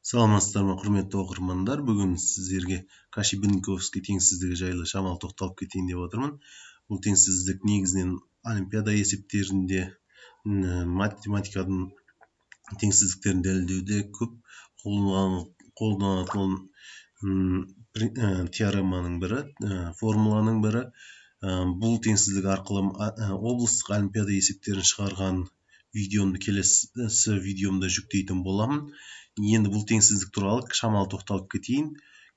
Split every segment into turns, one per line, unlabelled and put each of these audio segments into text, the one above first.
Саламатсыздар ма, құрметті оқырмандар! Бүгін сіздерге Коши-Бенниковский теңсіздігі жайлы шамалы тоқталып кетейін деп отырмын. Бұл теңсіздік негізінен олимпиада есептерінде, математиканың теңсіздіктерін дәлелдеуде көп қолданылатын теореманың бірі, формуланың бірі. Бұл теңсіздік арқылы облыстық олимпиада есептерін шығарған видеомды келесі видеомда жүктейтін боламын. Енді бұл теңсіздік туралы шамалы тоқталып кетейін.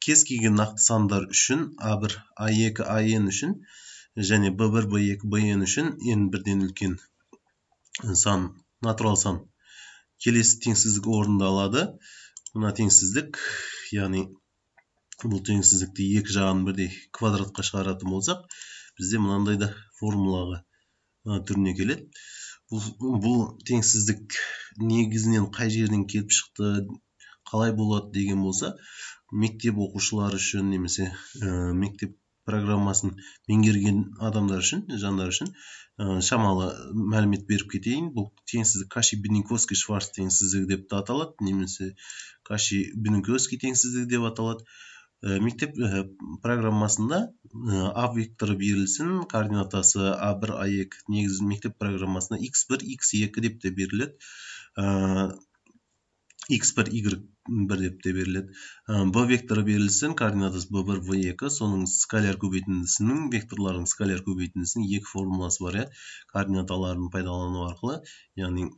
Кез келген нақты сандар үшін, А1, А2, АН үшін және Б1, Б2, БН үшін n бірден үлкен сан, натурал сан, келесі теңсіздік орындалады. Мына теңсіздік, яғни бұл теңсіздікті екі жағын бірдей квадратқа шығаратын болсақ, бізде мынандай да формулаға түріне келеді. Бұл теңсіздік негізінен қай жерден келіп шықты, қалай болады деген болса, мектеп оқушылары үшін немесе мектеп программасын меңгерген адамдар үшін, жандар үшін шамалы мәлімет беріп кетейін. Бұл теңсіздік Коши-Бенниковский Шварц теңсіздігі деп те аталады немесе Коши-Бенниковский теңсіздігі деп аталады. Мектеп программасында а векторы берілсін, координатасы а1, а2. Негізі мектеп программасында x1, x2 деп те беріледі, x1, y1 деп те беріледі. Б векторы берілсін, координатасы b1, v2. Соның скаляр көбейтіндісінің, векторлардың скаляр көбейтіндісінің екі формуласы бар, иә, координаталарын пайдалану арқылы. Яғни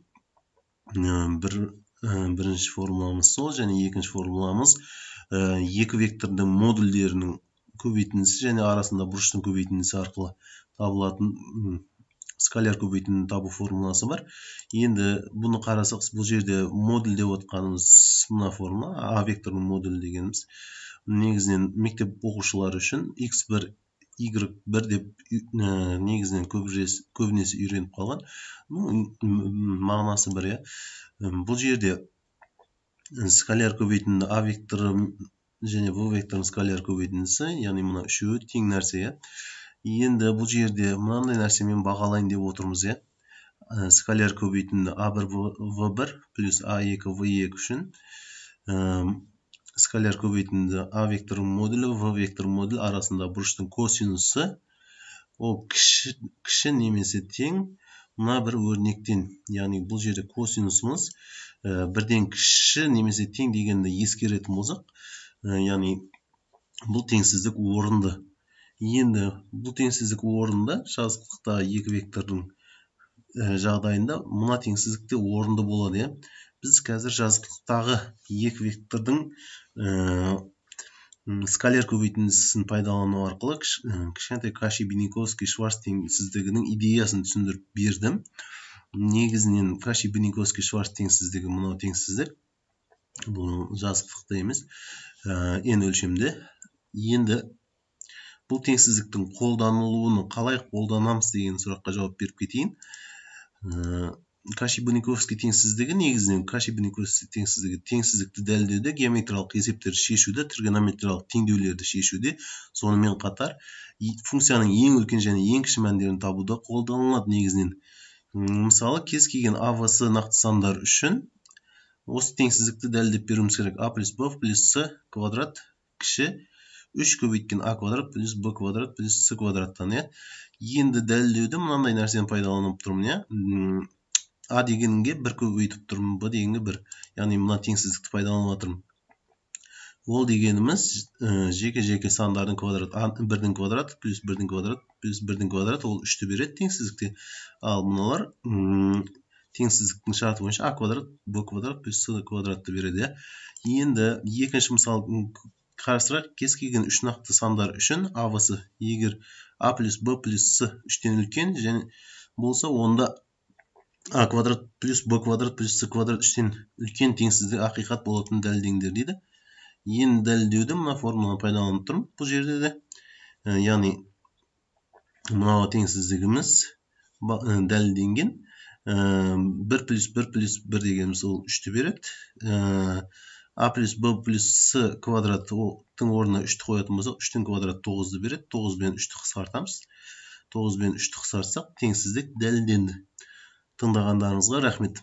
бірінші формуламыз сол және екінші формуламыз екі вектордың модульдерінің көбейтіндісі және арасында бұрыштың көбейтіндісі арқылы табылатын скаляр көбейтіндіні табу формуласы бар. Енді бұны қарасақ, бұл жерде модуль деп отқанымыз мына формула, а векторының модулі дегеніміз. Негізінен мектеп оқушылары үшін x1, y1 деп негізінен көбінесе үйреніп қалған. Ну, мағынасы бір, иә. Бұл жерде скаляр көбейтінді а векторы және в векторының скаляр көбейтіндісі, яғни мына үшеуі тең нәрсе, иә. Енді бұл жерде мынандай нәрсемен бағалайын деп отырмыз, иә. Скаляр көбейтінді а1 в1 плюс а2 в2 үшін скаляр көбейтінді а векторының модулі, в векторының модулі арасында бұрыштың косинусы ол кіші немесе тең мына бір өрнектен. Яғни бұл жерде косинусымыз бірден кіші немесе тең дегенді ескеретін болсақ, яғни бұл теңсіздік орынды. Енді бұл теңсіздік орынды жазықтықтағы екі вектордың жағдайында мына теңсіздік те орынды болады, иә. Біз қазір жазықтықтағы екі вектордың скаляр көбейтіндісін пайдалану арқылы кішкентай Коши-Бенниковский Шварц теңсіздігінің идеясын түсіндіріп бердім. Негізінен Коши-Бенниковский Шварц теңсіздігі мынау теңсіздік, бұл жазықтықта емес, n өлшемде. Енді бұл теңсіздіктің қолданылуын қалай қолданамыз деген сұраққа жауап беріп кетейін. Коши-Бенниковский теңсіздігі, негізінен Коши-Бенниковский теңсіздігі теңсіздікті дәлелдеуде, геометриялық есептерді шешуде, тригонометриялық теңдеулерді шешуде, сонымен қатар функцияның ең үлкен және ең кіші мәндерін табуда қолданылады негізінен. Мысалы, кез келген а, в, с нақты сандар үшін осы теңсіздікті дәлелдеп беруіміз керек: а плюс б плюс с квадрат кіші үш көбейткен а квадрат плюс б квадрат плюс с квадраттан, иә. Енді дәлелдеуде мынандай нәрсені пайдаланып тұрмын, иә. А дегенге бір көбейтіп тұрмын, б дегенге бір, яғни мына теңсіздікті пайдаланып жатырмын. Ол дегеніміз жеке жеке сандардың квадрат, а бірдің квадраты плюс бірдің квадрат плюс бірдің квадраты, ол үшті береді теңсіздікте. Ал мыналар теңсіздіктің шарты бойынша а квадрат, б квадрат плюс с квадратты береді, иә. Енді екінші мысал қарастырайық. Кез келген үш нақты сандар үшін а, в, с, егер а плюс б плюс с үштен үлкен және болса, онда а квадрат плюс б квадрат плюс с квадрат үштен үлкен теңсіздік ақиқат болатынын дәлелдеңдер дейді. Енді дәлелдеуде мына формуланы пайдаланып тұрмын бұл жерде де. Яғни мынау теңсіздігіміз дәлелденген. Бір плюс бір плюс бір дегеніміз ол үшті береді. А плюс б плюс с квадраттың орнына үшті қоятын болсақ, үштің квадраты тоғызды береді. Тоғыз бен үшті қысқартамыз. Тоғыз бен үшті қысқартсақ, теңсіздік дәлелденді. Тыңдағандарыңызға рахмет.